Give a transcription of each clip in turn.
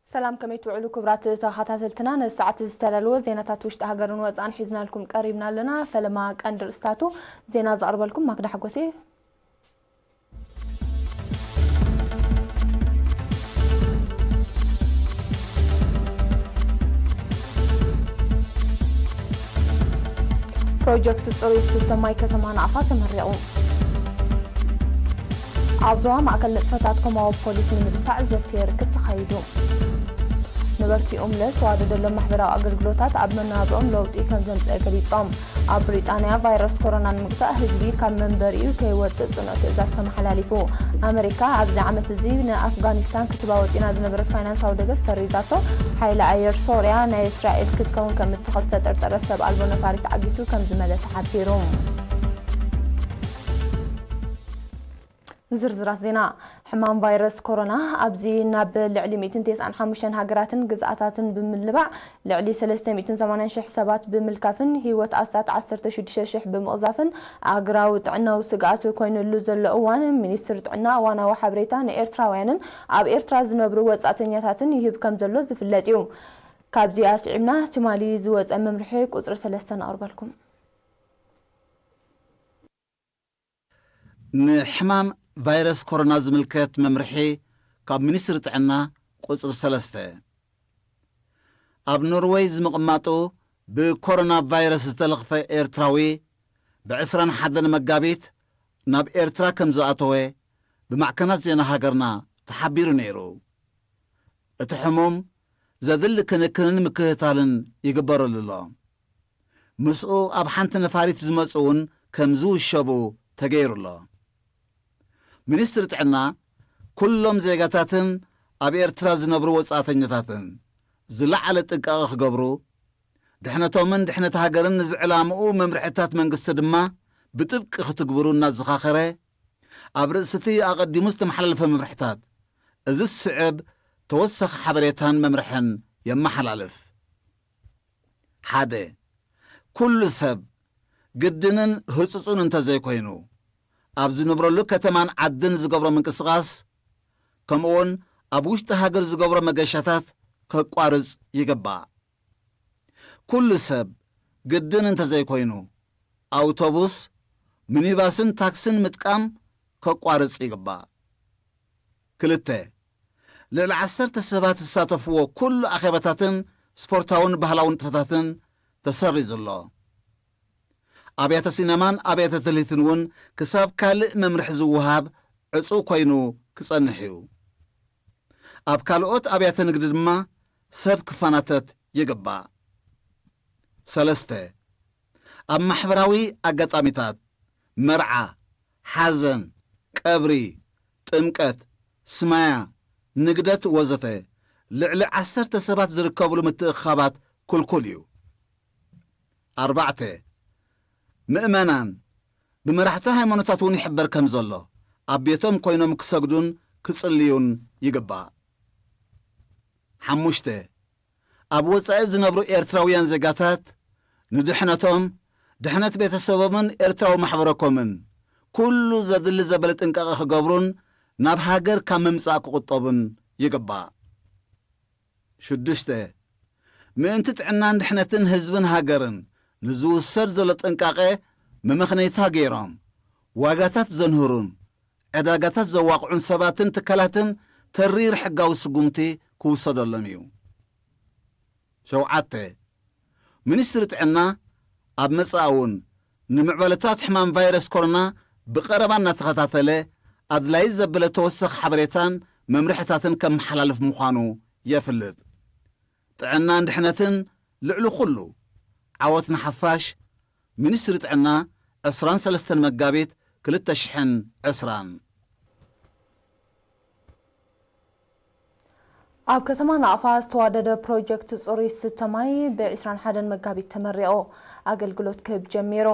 ሰላም፣ ከመይ ትውዕሉ ክቡራት ተኸታተልትና? ነዚ ሰዓት ዝተዳለወ ዜናታት ውሽጢ ሃገርን ወጻእን ሒዝናልኩም ቀሪብና ኣለና። ፈለማ ቀንዲ ርእስታቱ ዜና ዘቕርበልኩም ማክዳ ሓጎስ እየ። ፕሮጀክት ጽሩይ ዝስተ ማይ ከተማ ናቕፋ ተመሪቑ። ኣብ ዞባ ማእከል ንጥፈታት ኮማዊ ፖሊስ ንምድንፋዕ ዘተየ ርክብ ተኻይዱ። ነበርቲ ኡምለ ዝተዋደደሎም ማሕበራዊ ኣገልግሎታት ኣብ መነባብሮኦም ለውጢ ከም ዘምጽአ ገሊጾም። ኣብ ብሪጣንያ ቫይረስ ኮሮና ንምግታእ ህዝቢ ካብ መንበሪኡ ከይወጽእ ጽኑዕ ትእዛዝ ተመሓላሊፉ። ኣመሪካ ኣብዚ ዓመት እዚ ንኣፍጋኒስታን ክትህባ ወጢና ዝነበረት ፋይናንሳዊ ደገፍ ሰሪዛቶ። ሓይሊ ኣየር ሶርያ ናይ እስራኤል ክትከውን ከም እትኽእል ዝተጠርጠረ ሰብ ኣልቦ ነፋሪት ዓጊቱ ከም ዝመለሰ ሓቢሩ። ዝርዝራት ዜና። ሕማም ቫይረስ ኮሮና ኣብዚ ናብ ልዕሊ ሚእትን ተስዓን ሓሙሽተን ሃገራትን ግዝኣታትን ብምልባዕ፣ ልዕሊ ሰለስተ ሚእትን ሰማንያን ሽሕ ሰባት ብምልካፍን ህይወት ኣስታት ዓሰርተ ሽዱሽተ ሽሕ ብምቕዛፍን ኣህጉራዊ ጥዕናዊ ስግኣት ኮይኑሉ ዘሎ እዋን፣ ሚኒስትሪ ጥዕና እዋናዊ ሓበሬታ ንኤርትራውያንን ኣብ ኤርትራ ዝነብሩ ወጻእተኛታትን ይህብ ከም ዘሎ ዝፍለጥ እዩ። ካብዚ ኣስዒብና ትማሊ ዝወጸ መምርሒ ቁጽሪ ሰለስተ ነቕርበልኩም። ንሕማም ቫይረስ ኮሮና ዝምልከት መምርሒ ካብ ሚኒስትሪ ጥዕና ቁጽሪ ሰለስተ። ኣብ ኖርወይ ዝምቕማጡ ብኮሮና ቫይረስ ዝተለኽፈ ኤርትራዊ ብዕስራን ሓደን መጋቢት ናብ ኤርትራ ከም ዝኣተወ ብማዕከናት ዜና ሃገርና ተሓቢሩ ነይሩ። እቲ ሕሙም ዘድሊ ክንክንን ምክትታልን ይግበረሉ ኣሎ። ምስኡ ኣብ ሓንቲ ነፋሪት ዝመጹ እውን ከም ዝውሸቡ ተገይሩ ኣሎ። ሚኒስትሪ ጥዕና፣ ኩሎም ዜጋታትን ኣብ ኤርትራ ዝነብሩ ወጻእተኛታትን ዝለዓለ ጥንቃቐ ክገብሩ፣ ድሕነቶምን ድሕነት ሃገርን ንዝዕላምኡ መምርሕታት መንግስቲ ድማ ብጥብቂ ክትግብሩ እናዘኻኸረ፣ ኣብ ርእሲ እቲ ኣቐዲሙ ዝተመሓላለፈ መምርሕታት፣ እዚ ዝስዕብ ተወሳኺ ሓበሬታን መምርሕን የመሓላልፍ። ሓደ፣ ኩሉ ሰብ ግድንን ህጹጽን እንተዘይኮይኑ፣ ኣብ ዝነብረሉ ከተማን ዓድን ዝገብሮ ምንቅስቓስ፣ ከምኡውን ኣብ ውሽጢ ሃገር ዝገብሮ መገሻታት ከቋርጽ ይግባእ። ኩሉ ሰብ ግድን እንተዘይኮይኑ፣ ኣውቶቡስ፣ ሚኒባስን ታክስን ምጥቃም ከቋርጽ ይግባእ። ክልተ፣ ልዕሊ ዓሰርተ ሰባት ዝሳተፍዎ ኩሉ ኣኼባታትን ስፖርታውን ባህላውን ንጥፈታትን ተሰሪዙ ኣሎ። ኣብያተ ሲነማን ኣብያተ ትልሂትን እውን ክሳብ ካልእ መምርሒ ዝወሃብ ዕጹው ኮይኑ ክጸንሕ እዩ። ኣብ ካልኦት ኣብያተ ንግዲ ድማ ሰብ ክፈናተት ይግባእ። ሰለስተ፣ ኣብ ማሕበራዊ ኣጋጣሚታት፣ መርዓ፣ ሓዘን፣ ቀብሪ፣ ጥምቀት፣ ስማያ፣ ንግደት ወዘተ፣ ልዕሊ ዓሰርተ ሰባት ዝርከብሉ ምትእኽኻባት ክልኩል እዩ። ኣርባዕተ፣ ምእመናን ብመራሕቲ ሃይማኖታት እውን ይሕበር ከም ዘሎ፣ ኣብ ቤቶም ኮይኖም ክሰግዱን ክጽልዩን ይግባእ። ሓሙሽተ፣ ኣብ ወጻኢ ዝነብሩ ኤርትራውያን ዜጋታት ንድሕነቶም፣ ድሕነት ቤተሰቦምን ኤርትራዊ ማሕበረኮምን ኩሉ ዘድሊ ዘበለ ጥንቃቐ ክገብሩን ናብ ሃገር ካብ ምምጻእ ክቑጠቡን ይግባእ። ሽዱሽተ፣ ምእንቲ ጥዕናን ድሕነትን ህዝብን ሃገርን ንዝውሰድ ዘሎ ጥንቃቐ መመኽነይታ ገይሮም፣ ዋጋታት ዘንህሩን ዕዳጋታት ዘዋቕዑን ሰባትን ትካላትን ተሪር ሕጋዊ ስጉምቲ ክውሰደሎም እዩ። ሸውዓተ፣ ሚኒስትሪ ጥዕና ኣብ መጻኢ እውን ንምዕባለታት ሕማም ቫይረስ ኮሮና ብቐረባ እናተኸታተለ ኣድላዪ ዘበለ ተወሳኺ ሓበሬታን መምርሕታትን ከመሓላልፍ ምዃኑ የፍልጥ። ጥዕናን ድሕነትን ልዕሊ ኩሉ። ዓወት ንሓፋሽ። ሚኒስትሪ ጥዕና፣ ዕስራን ሰለስተን መጋቢት ክልተ ሽሕን ዕስራን። ኣብ ከተማ ናቕፋ ዝተዋደደ ፕሮጀክት ጽሩይ ዝስተ ማይ ብ ዕስራን ሓደን መጋቢት ተመሪቑ ኣገልግሎት ክህብ ጀሚሩ።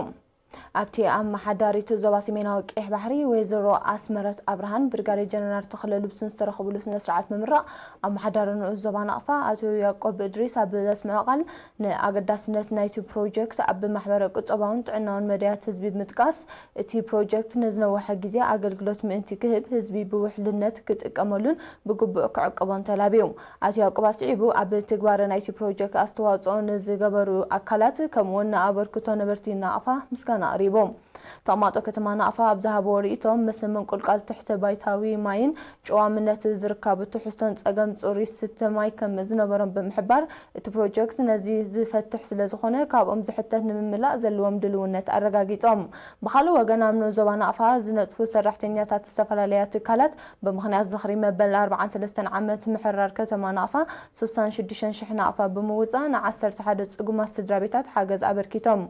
ኣብቲ ኣመሓዳሪት ዞባ ሰሜናዊ ቀይሕ ባሕሪ ወይዘሮ ኣስመረት ኣብርሃን ብርጋዴር ጀነራል ተኽለ ልብሱን ዝተረኸብሉ ስነ ስርዓት ምምራቕ፣ ኣመሓዳሪ ንኡስ ዞባ ናቕፋ ኣቶ ያዕቆብ እድሪስ ኣብ ዘስምዖ ቃል፣ ንኣገዳስነት ናይቲ ፕሮጀክት ኣብ ማሕበረ ቁጠባውን ጥዕናውን መዳያት ህዝቢ ብምጥቃስ፣ እቲ ፕሮጀክት ንዝነውሐ ግዜ ኣገልግሎት ምእንቲ ክህብ፣ ህዝቢ ብውሕልነት ክጥቀመሉን ብግቡእ ክዕቅቦን ተላብዩ። ኣቶ ያዕቆብ ኣስዒቡ፣ ኣብ ትግባረ ናይቲ ፕሮጀክት ኣስተዋጽኦ ንዝገበሩ ኣካላት፣ ከምኡውን ንኣበርክቶ ነበርቲ ናቕፋ ምስጋና ኣቕሪቡ። ተቐማጦ ከተማ ናቕፋ ኣብ ዝሃብዎ ርእይቶ፣ ምስ ምንቁልቃል ትሕቲ ባይታዊ ማይን ጨዋምነት ዝርካቡ ትሕዝቶን ጸገም ጽሩይ ስተ ማይ ከም ዝነበሮም ብምሕባር፣ እቲ ፕሮጀክት ነዚ ዝፈትሕ ስለ ዝኾነ፣ ካብኦም ዝሕተት ንምምላእ ዘለዎም ድልውነት ኣረጋጊጾም። ብኻልእ ወገን፣ ኣብ ንኡስ ዞባ ናቕፋ ዝነጥፉ ሰራሕተኛታት ዝተፈላለያ ትካላት፣ ብምኽንያት ዝኽሪ መበል ኣርብዓን ሰለስተን ዓመት ምሕራር ከተማ ናቕፋ፣ ስሳን ሽዱሽተን ሽሕ ናቕፋ ብምውጻእ፣ ንዓሰርተ ሓደ ጽጉማት ስድራ ቤታት ሓገዝ ኣበርኪቶም።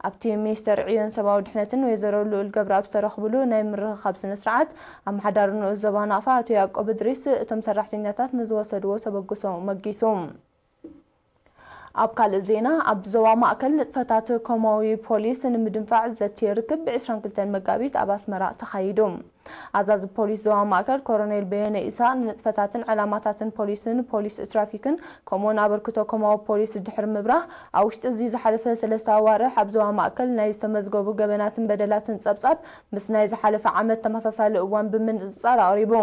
ኣብቲ ሚኒስተር ዕዮን ሰብኣዊ ድሕነትን ወይዘሮ ልኡል ገብረኣብ ዝተረኽብሉ ናይ ምርኽኻብ ስነ ስርዓት፣ ኣመሓዳሪ ንኡስ ዞባ ናቕፋ ኣቶ ያዕቆብ እድሪስ፣ እቶም ሰራሕተኛታት ንዝወሰድዎ ተበግሶ መጊሱ። ኣብ ካልእ ዜና፣ ኣብ ዞባ ማእከል ንጥፈታት ኮማዊ ፖሊስ ንምድንፋዕ ዘቲ ርክብ ብ ዕስራን ክልተን መጋቢት ኣብ ኣስመራ ተኻይዱ። ኣዛዚ ፖሊስ ዞባ ማእከል ኮሎኔል በየነ ኢሳቕ፣ ንንጥፈታትን ዕላማታትን ፖሊስን ፖሊስ ትራፊክን፣ ከምኡውን ኣበርክቶ ኮማዊ ፖሊስ ድሕሪ ምብራህ፣ ኣብ ውሽጢ እዚ ዝሓለፈ ሰለስተ ኣዋርሕ ኣብ ዞባ ማእከል ናይ ዝተመዝገቡ ገበናትን በደላትን ጸብጻብ፣ ምስ ናይ ዝሓለፈ ዓመት ተመሳሳሊ እዋን ብምንጽጻር ኣቕሪቡ።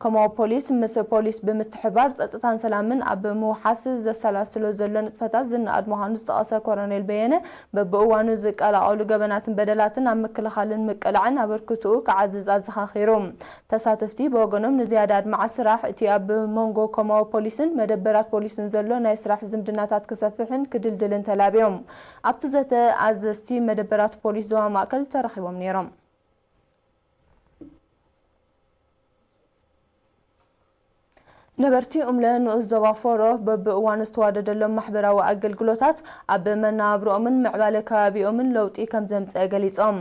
ኮማዊ ፖሊስ ምስ ፖሊስ ብምትሕባር ጸጥታን ሰላምን ኣብ ምውሓስ ዘሰላስሎ ዘሎ ንጥፈታት ዝነኣድ ምዃኑ ዝጠቐሰ ኮሎኔል በየነ፣ በብእዋኑ ዝቀላቐሉ ገበናትን በደላትን ኣብ ምክልኻልን ምቅላዕን ኣበርክትኡ ክዓዝዝ ኣዘኻኺሩ። ተሳተፍቲ ብወገኖም፣ ንዝያዳ ኣድማዒ ስራሕ፣ እቲ ኣብ መንጎ ኮማዊ ፖሊስን መደበራት ፖሊስን ዘሎ ናይ ስራሕ ዝምድናታት ክሰፍሕን ክድልድልን ተላብዮም። ኣብቲ ዘተ፣ ኣዘዝቲ መደበራት ፖሊስ ዞባ ማእከል ተረኺቦም ነይሮም። ነበርቲ ኡምለ ንኡስ ዞባ ፎሮ በብእዋኑ ዝተዋደደሎም ማሕበራዊ ኣገልግሎታት ኣብ መነባብሮኦምን ምዕባለ ከባቢኦምን ለውጢ ከም ዘምጽአ ገሊጾም።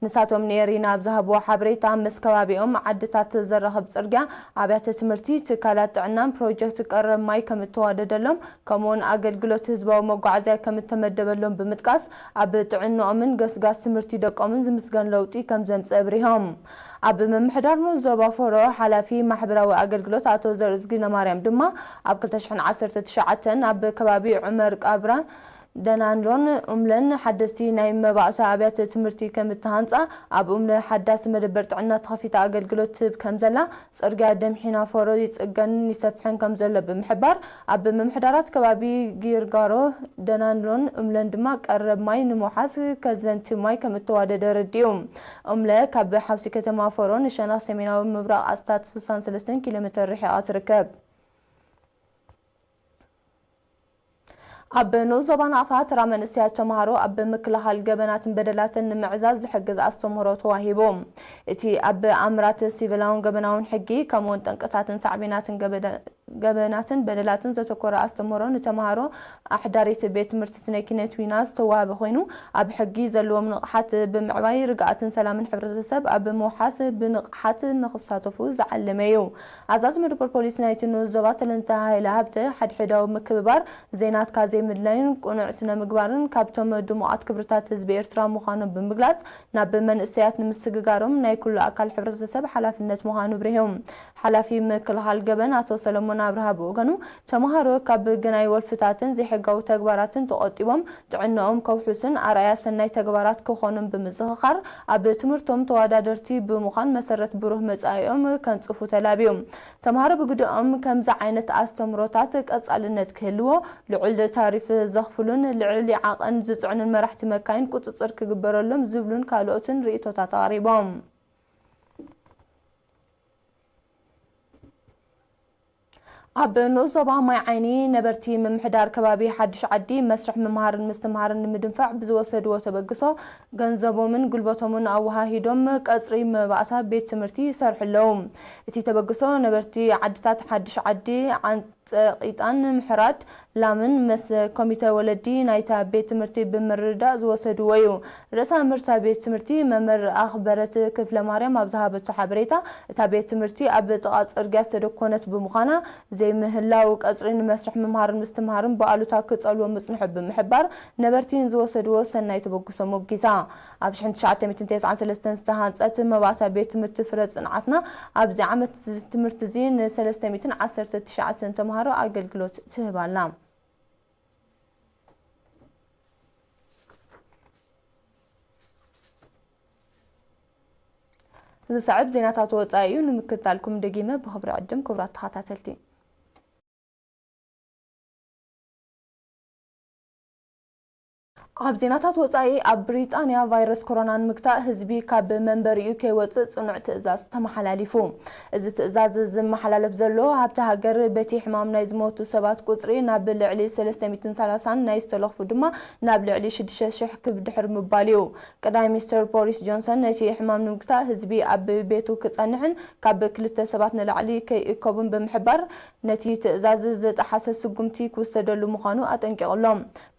ንሳቶም ንኤሪና ኣብ ዝሃብዎ ሓበሬታ፣ ምስ ከባቢኦም ዓድታት ዘራኽብ ጽርግያ፣ ኣብያተ ትምህርቲ፣ ትካላት ጥዕናን ፕሮጀክት ቀረብ ማይ ከም እተዋደደሎም፣ ከምኡውን ኣገልግሎት ህዝባዊ መጓዓዝያ ከም እተመደበሎም ብምጥቃስ፣ ኣብ ጥዕንኦምን ገስጋስ ትምህርቲ ደቆምን ዝምስገን ለውጢ ከም ዘምጽእ ኣብሪሆም። ኣብ ምምሕዳር ንኡስ ዞባ ፎሮ ሓላፊ ማሕበራዊ ኣገልግሎት ኣቶ ዘርእዝጊ ነማርያም ድማ፣ ኣብ ክልተ ሽሕን ዓሰርተ ትሽዓተን ኣብ ከባቢ ዑመር ቃብራን ደናንሎን ኡምለን ሓደስቲ ናይ መባእታ ኣብያተ ትምህርቲ ከም እተሃንጻ፣ ኣብ ኡምለ ሓዳስ መደበር ጥዕና ተኸፊታ ኣገልግሎት ትህብ ከም ዘላ፣ ጽርግያ ደምሒና ፎሮ ይጽገንን ይሰፍሕን ከም ዘሎ ብምሕባር፣ ኣብ ምምሕዳራት ከባቢ ጊርጋሮ፣ ደናንሎን ኡምለን ድማ ቀረብ ማይ ንምውሓስ ከዘንቲ ማይ ከም እተዋደደ ኣረዲኡ። ኡምለ ካብ ሓውሲ ከተማ ፎሮ ንሸነኽ ሰሜናዊ ምብራቕ ኣስታት ስሳን ሰለስተን ኪሎ ሜተር ርሒቓ ትርከብ። ኣብ ንኡስ ዞባ ናቕፋ ተራ መንእሰያት ተምሃሮ ኣብ ምክልኻል ገበናትን በደላትን ንምዕዛዝ ዝሕግዝ ኣስተምህሮ ተዋሂቡ። እቲ ኣብ ኣምራት ሲቪላውን ገበናውን ሕጊ፣ ከምኡውን ጠንቅታትን ሳዕቤናትን ገበደ-፣ ገበናትን በደላትን ዘተኮረ ኣስተምህሮ ንተምሃሮ ኣሕዳሪት ቤት ትምህርቲ ስነ ኪነት ዊና ዝተዋህበ ኮይኑ፣ ኣብ ሕጊ ዘለዎም ንቕሓት ብምዕባይ ርግኣትን ሰላምን ሕብረተሰብ ኣብ ምውሓስ ብንቕሓት ንኽሳተፉ ዝዓለመ እዩ። ኣዛዚ መደበር ፖሊስ ናይቲ ንኡስ ዞባ ተለንተ ሃይለ ሃብተ፣ ሓድሕዳዊ ምክብባር፣ ዘይናትካ ዘይምድላይን ቅኑዕ ስነ ምግባርን ካብቶም ድሙቓት ክብርታት ህዝቢ ኤርትራ ምዃኖም ብምግላጽ፣ ናብ መንእሰያት ንምስግጋሮም ናይ ኩሉ ኣካል ሕብረተሰብ ሓላፍነት ምዃኑ ኣብሪሆም። ሓላፊ ምክልኻል ገበን ኣቶ ሰለሞን ኣብርሃ ብወገኑ፣ ተምሃሮ ካብ ግናይ ወልፍታትን ዘይሕጋዊ ተግባራትን ተቖጢቦም ጥዕንኦም ከውሕሱን ኣርኣያ ሰናይ ተግባራት ክኾኑን ብምዝኽኻር፣ ኣብ ትምህርቶም ተወዳደርቲ ብምዃን መሰረት ብሩህ መጻኢኦም ከንጽፉ ተላብዩ። ተምሃሮ ብግደኦም፣ ከምዚ ዓይነት ኣስተምህሮታት ቀጻልነት ክህልዎ፣ ልዑል ታሪፍ ዘኽፍሉን ልዕሊ ዓቐን ዝጽዕኑን መራሕቲ መካይን ቁጽጽር ክግበረሎም ዝብሉን ካልኦትን ርእይቶታት ኣቕሪቦም። ኣብ ንኡስ ዞባ ማይ ዓይኒ ነበርቲ ምምሕዳር ከባቢ ሓድሽ ዓዲ መስርሕ ምምሃርን ምስትምሃርን ንምድንፋዕ ብዝወሰድዎ ተበግሶ፣ ገንዘቦምን ጉልበቶምን ኣወሃሂዶም ቀጽሪ መባእታ ቤት ትምህርቲ ይሰርሑ ኣለዉ። እቲ ተበግሶ ነበርቲ ዓድታት ሓድሽ ዓዲ፣ ዓን-፣ ጸቂጣን ምሕራድ ላምን መስ ኮሚተ ወለዲ ናይታ ቤት ትምህርቲ ብምርዳእ ዝወሰድዎ እዩ። ርእሰ መምህርታ ቤት ትምህርቲ መምህር ኣኽበረት ክፍለ ማርያም ኣብ ዝሃበቶ ሓበሬታ፣ እታ ቤት ትምህርቲ ኣብ ጥቓ ጽርግያ ዝተደኮነት ብምዃና፣ ዘይምህላው ቀጽሪ ንመስርሕ ምምሃርን ምስትምሃርን ብኣሉታ ክጸልዎ ምጽንሑ ብምሕባር፣ ነበርቲ ንዝወሰድዎ ሰናይ ተበግሶ ሞጊሳ። ኣብ ሽሕን ትሽዓተ ሚእትን ተስዓን ሰለስተን ዝተሃንጸት መባእታ ቤት ትምህርቲ ፍረ ጽንዓትና፣ ኣብዚ ዓመት ትምህርቲ እዚ ንሰለስተ ሚእትን ዓሰርተ ትሽዓተን ተምሃሮ ኣገልግሎት ትህብ ኣላ። ዝስዕብ ዜናታት ወጻኢ እዩ። ንምክትታልኩም ደጊመ ብኽብሪ ዕድም፣ ክቡራት ተኸታተልቲ። ኣብ ዜናታት ወጻኢ፣ ኣብ ብሪጣንያ ቫይረስ ኮሮና ንምግታእ ህዝቢ ካብ መንበሪኡ ከይወጽእ ጽኑዕ ትእዛዝ ተመሓላሊፉ። እዚ ትእዛዝ ዝመሓላለፍ ዘሎ ኣብቲ ሃገር በቲ ሕማም ናይ ዝሞቱ ሰባት ቁጽሪ ናብ ልዕሊ ሰለስተ ሚእትን ሰላሳን ናይ ዝተለኽፉ ድማ ናብ ልዕሊ ሽዱሽተ ሽሕ ክብ ድሕር ምባል እዩ። ቀዳማይ ሚኒስተር ቦሪስ ጆንሰን ነቲ ሕማም ንምግታእ ህዝቢ ኣብ ቤቱ ክጸንሕን ካብ ክልተ ሰባት ንላዕሊ ከይእከቡን ብምሕባር፣ ነቲ ትእዛዝ ዝጠሓሰ ስጉምቲ ክውሰደሉ ምዃኑ ኣጠንቂቑ ኣሎ።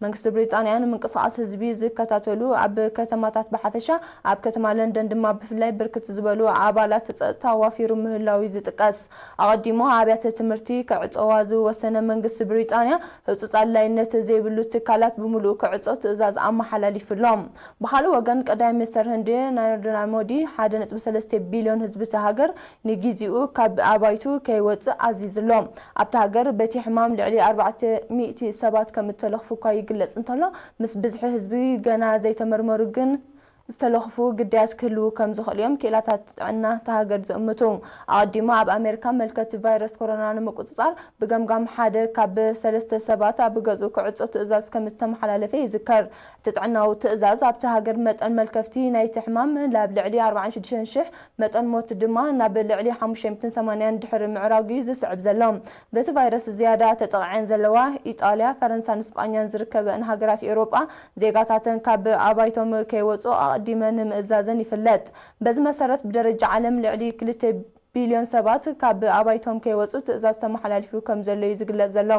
መንግስቲ ብሪጣንያ ንምንቅስቓስ ህዝቢ ዝከታተሉ ኣብ ከተማታት ብሓፈሻ፣ ኣብ ከተማ ለንደን ድማ ብፍላይ ብርክት ዝበሉ ኣባላት ጸጥታ ዋፊሩ ምህላው እዩ ዝጥቀስ። ኣቐዲሙ ኣብያተ ትምህርቲ ክዕጸዋ ዝወሰነ መንግስቲ ብሪጣንያ፣ ህጹጽ ኣድላይነት ዘይብሉ ትካላት ብምሉኡ ክዕጾ ትእዛዝ ኣመሓላሊፉ ኣሎ። ብኻልእ ወገን፣ ቀዳማይ ሚኒስተር ህንዲ ናሬንድራ ሞዲ ሓደ ነጥቢ ሰለስተ ቢልዮን ህዝቢ እታ ሃገር ንጊዜኡ ካብ ኣባይቱ ከይወጽእ ኣዚዙ ኣሎ። ኣብታ ሃገር በቲ ሕማም ልዕሊ ኣርባዕተ ሚእቲ ሰባት ከም እተለኽፉ እኳ ይግለጽ እንተሎ፣ ምስ ብዝሒ ህዝቢ ገና ዘይተመርመሩ ግን ዝተለኽፉ ግዳያት ክህልዉ ከም ዝኽእሉ እዮም ክኢላታት ጥዕና እታ ሃገር ዝእምቱ። ኣቐዲሙ ኣብ ኣሜሪካ፣ መልከቲ ቫይረስ ኮሮና ንምቁጽጻር ብገምጋም ሓደ ካብ ሰለስተ ሰባት ኣብ ገዝኡ ክዕጾ ትእዛዝ ከም እተመሓላለፈ ይዝከር። እቲ ጥዕናዊ ትእዛዝ ኣብቲ ሃገር መጠን መልከፍቲ ናይቲ ሕማም ናብ ልዕሊ ኣርባዓን ሽዱሽተን ሽሕ፣ መጠን ሞት ድማ ናብ ልዕሊ ሓሙሽተ ሚእትን ሰማንያን ድሕሪ ምዕራጉ እዩ ዝስዕብ ዘሎ። በቲ ቫይረስ ዝያዳ ተጠቒዐን ዘለዋ ኢጣልያ፣ ፈረንሳን ስጳኛን ዝርከበኣን ሃገራት ኤውሮጳ፣ ዜጋታተን ካብ ኣባይቶም ከይወጹ ኣቐዲመን ምእዛዘን ይፍለጥ። በዚ መሰረት፣ ብደረጃ ዓለም ልዕሊ ክልተ ቢልዮን ሰባት ካብ ኣባይቶም ከይወጹ ትእዛዝ ተመሓላሊፉ ከም ዘሎ እዩ ዝግለጽ ዘሎ።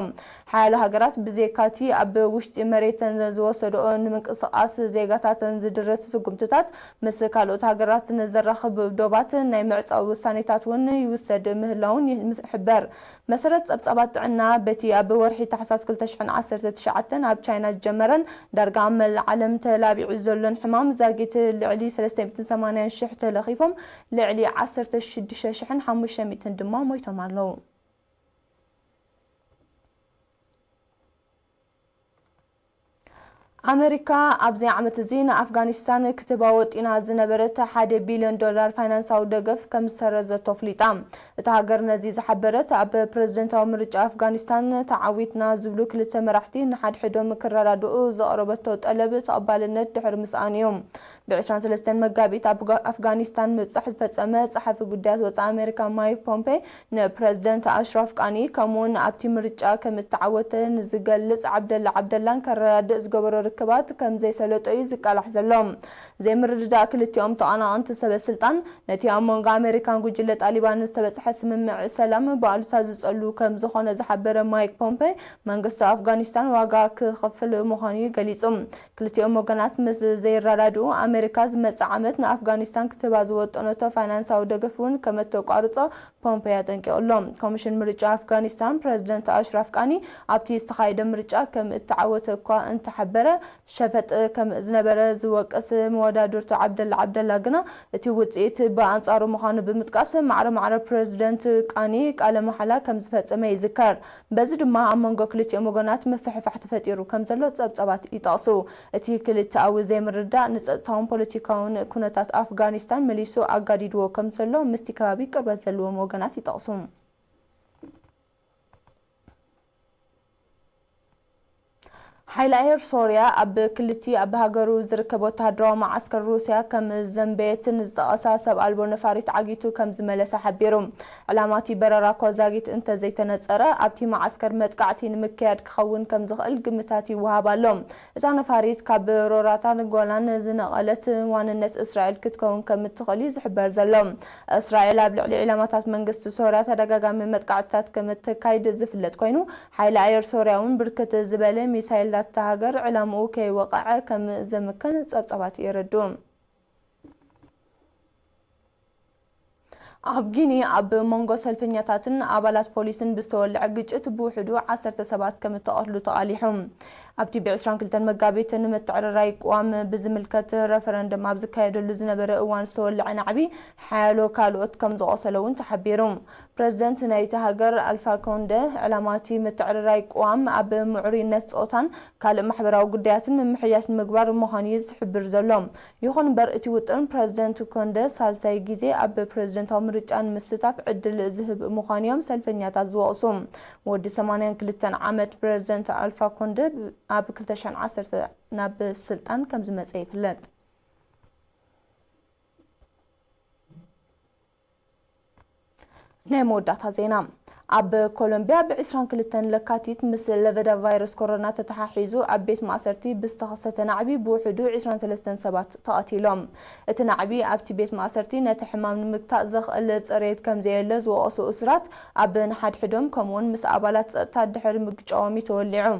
ሓያሎ ሃገራት ብዘይካቲ ኣብ ውሽጢ መሬተን ዝወሰድኦ ንምንቅስቓስ ዜጋታተን ዝድርት ስጉምትታት፣ ምስ ካልኦት ሃገራት ንዘራኽብ ዶባት ናይ ምዕጻው ውሳኔታት እውን ይውሰድ ምህላውን ይሕበር። መሰረት ጸብጻባት ጥዕና፣ በቲ ኣብ ወርሒ ታሕሳስ ክልተ ሽሕን ዓሰርተ ትሽዓተን ኣብ ቻይና ዝጀመረን ዳርጋ ኣብ መላእ ዓለም ተላቢዑ ዘሎን ሕማም ዛጊት ልዕሊ ሰለስተ ሚእትን ሰማንያን ሽሕ ተለኺፎም፣ ልዕሊ ዓሰርተ ሽዱሽተ ሽሕን ሓሙሽተ ሚእትን ድማ ሞይቶም ኣለዉ። ኣመሪካ ኣብዚ ዓመት እዚ ንኣፍጋኒስታን ክትህባ ወጢና ዝነበረት ሓደ ቢልዮን ዶላር ፋይናንሳዊ ደገፍ ከም ዝሰረዘቶ ኣፍሊጣ። እታ ሃገር ነዚ ዝሓበረት፣ ኣብ ፕረዚደንታዊ ምርጫ ኣፍጋኒስታን ተዓዊትና ዝብሉ ክልተ መራሕቲ ንሓድሕዶም ክረዳድኡ ዘቕረበቶ ጠለብ ተቐባልነት ድሕሪ ምስኣን እዩ። ብ ዕስራን ሰለስተን መጋቢት ኣብ ጋ-፣ ኣፍጋኒስታን ምብጻሕ ዝፈጸመ ጸሓፊ ጉዳያት ወጻኢ ኣመሪካ ማይክ ፖምፔ፣ ንፕረዚደንት ኣሽራፍ ቃኒ፣ ከምኡውን ኣብቲ ምርጫ ከም እተዓወተ ንዝገልጽ ዓብደላ ዓብደላን ከረዳድእ ዝገበሮ ርክባት ከም ዘይሰለጦ እዩ ዝቃላሕ ዘሎ። ዘይምርድዳእ ክልቲኦም ተቓናቐንቲ ሰበ ስልጣን፣ ነቲ ኣብ መንጎ ኣመሪካን ጉጅለ ጣሊባን ዝተበጽሐ ስምምዕ ሰላም ብኣሉታ ዝጸሉ ከም ዝኾነ ዝሓበረ ማይክ ፖምፔ፣ መንግስቲ ኣፍጋኒስታን ዋጋ ክኸፍል ምዃኑ እዩ ገሊጹ። ክልቲኦም ወገናት ምስ ዘይረዳድኡ፣ ኣመሪካ ዝመጽእ ዓመት ንኣፍጋኒስታን ክትህባ ዝወጠነቶ ፋይናንሳዊ ደገፍ እውን ከም እተቋርጾ ፖምፔ ኣጠንቂቑ ኣሎ። ኮሚሽን ምርጫ ኣፍጋኒስታን፣ ፕረዚደንት ኣሽራፍ ቃኒ ኣብቲ ዝተኻየደ ምርጫ ከም እተዓወተ እኳ እንተሓበረ፣ ሸፈጥ ከም ዝነበረ ዝወቅስ መወዳድርቱ ዓብደላ ዓብደላ ግና፣ እቲ ውጽኢት ብኣንጻሩ ምዃኑ ብምጥቃስ፣ ማዕረ ማዕረ ፕረዚደንት ቃኒ ቃለ መሓላ ከም ዝፈጸመ ይዝከር። በዚ ድማ ኣብ መንጎ ክልቲኦም ወገናት ምፍሕፋሕ ተፈጢሩ ከም ዘሎ ጸብጻባት ይጠቕሱ። እቲ ክልተኣዊ ዘይምርድዳእ ንጸጥታውን ፖለቲካውን ኩነታት ኣፍጋኒስታን መሊሱ ኣጋዲድዎ ከም ዘሎ ምስቲ ከባቢ ቅርበት ዘለዎም ወገናት ይጠቕሱ። ሓይሊ ኣየር ሶርያ ኣብ ክልቲ ኣብ ሃገሩ ዝርከብ ወተሃደራዊ መዓስከር ሩስያ ከም ዘንበየትን ዝጠቐሳ ሰብ ኣልቦ ነፋሪት ዓጊቱ ከም ዝመለሰ ሓቢሩ። ዕላማ እቲ በረራ እኳ ዛጊት እንተዘይተነጸረ፣ ኣብቲ መዓስከር መጥቃዕቲ ንምክያድ ክኸውን ከም ዝኽእል ግምታት ይወሃብ ኣሎ። እታ ነፋሪት ካብ ሮራታን ጎላን ዝነቐለት ዋንነት እስራኤል ክትከውን ከም እትኽእል እዩ ዝሕበር ዘሎ። እስራኤል ኣብ ልዕሊ ዒላማታት መንግስቲ ሶርያ ተደጋጋሚ መጥቃዕትታት ከም እተካይድ ዝፍለጥ ኮይኑ፣ ሓይሊ ኣየር ሶርያ እውን ብርክት ዝበለ ሚሳይላት እታ ሃገር ዕላምኡ ከይወቕዐ ከም ዘምከን ጸብጻባት የረድኡ። ኣብ ጊኒ ኣብ መንጎ ሰልፈኛታትን ኣባላት ፖሊስን ብዝተወልዐ ግጭት ብውሕዱ ዓሰርተ ሰባት ከም እተቐትሉ ተቓሊሑ። ኣብቲ ብ ዕስራን ክልተን መጋቢት ንምትዕርራይ ቅዋም ብዝምልከት ረፈረንደም ኣብ ዝካየደሉ ዝነበረ እዋን ዝተወልዐ ናዕቢ ሓያሎ ካልኦት ከም ዘቖሰለ እውን ተሓቢሩ። ፕረዚደንት ናይቲ ሃገር ኣልፋ ኮንደ፣ ዕላማ እቲ ምትዕርራይ ቅዋም ኣብ ምዕሩይነት ጾታን ካልእ ማሕበራዊ ጉዳያትን ምምሕያሽ ንምግባር ምዃኑ እዩ ዝሕብር ዘሎ። ይኹን እምበር፣ እቲ ውጥን ፕረዚደንት ኮንደ ሳልሳይ ግዜ ኣብ ፕረዚደንታዊ ምርጫ ንምስታፍ ዕድል ዝህብ ምዃኑ እዮም ሰልፈኛታት ዝወቕሱ። ወዲ ሰማንያን ክልተን ዓመት ፕረዚደንት ኣልፋ ኮንደ ኣብ ክልተ ሽሕን ዓሰርተ ናብ ስልጣን ከም ዝመጸ ይፍለጥ። ናይ መወዳእታ ዜና። ኣብ ኮሎምቢያ ብ ዕስራን ክልተን ለካቲት ምስ ለበዳ ቫይረስ ኮሮና ተተሓሒዙ ኣብ ቤት ማእሰርቲ ብዝተኸሰተ ናዕቢ ብውሕዱ ዕስራን ሰለስተን ሰባት ተቐቲሎም። እቲ ናዕቢ ኣብቲ ቤት ማእሰርቲ ነቲ ሕማም ንምግታእ ዘኽእል ጽሬት ከም ዘየለ ዝወቐሱ እሱራት፣ ኣብ ንሓድሕዶም ከምኡውን ምስ ኣባላት ጸጥታ ድሕሪ ምግጫዎም እዩ ተወሊዑ።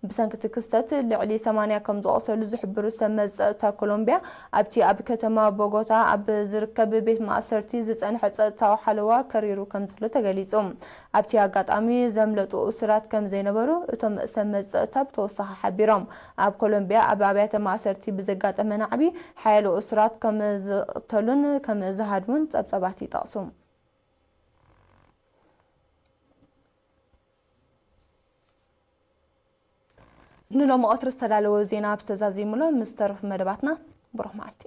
ብሰንኪ እቲ ክስተት ልዕሊ ሰማንያ ከም ዝቖሰሉ ዝሕብሩ ሰብ መዚ ጸጥታ ኮሎምቢያ፣ ኣብቲ ኣብ ከተማ ቦጎታ ኣብ ዝርከብ ቤት ማእሰርቲ ዝጸንሐ ጸጥታዊ ሓለዋ ከሪሩ ከም ዘሎ ተገሊጹ። ኣብቲ ኣጋጣሚ ዘምለጡ እሱራት ከም ዘይነበሩ እቶም ሰብ መዚ ጸጥታ ብተወሳኺ ሓቢሮም። ኣብ ኮሎምቢያ ኣብ ኣብያተ ማእሰርቲ ብዘጋጠመ ናዕቢ ሓያሎ እሱራት ከም ዝቕተሉን ከም ዝሃድሙን ጸብጻባት ይጠቕሱ። ንሎሚ ቀትሪ ዝተዳለወ ዜና ኣብ ዝተዛዚሙሎ ምስ ተረፉ መደባትና ብሩኽ መዓልቲ።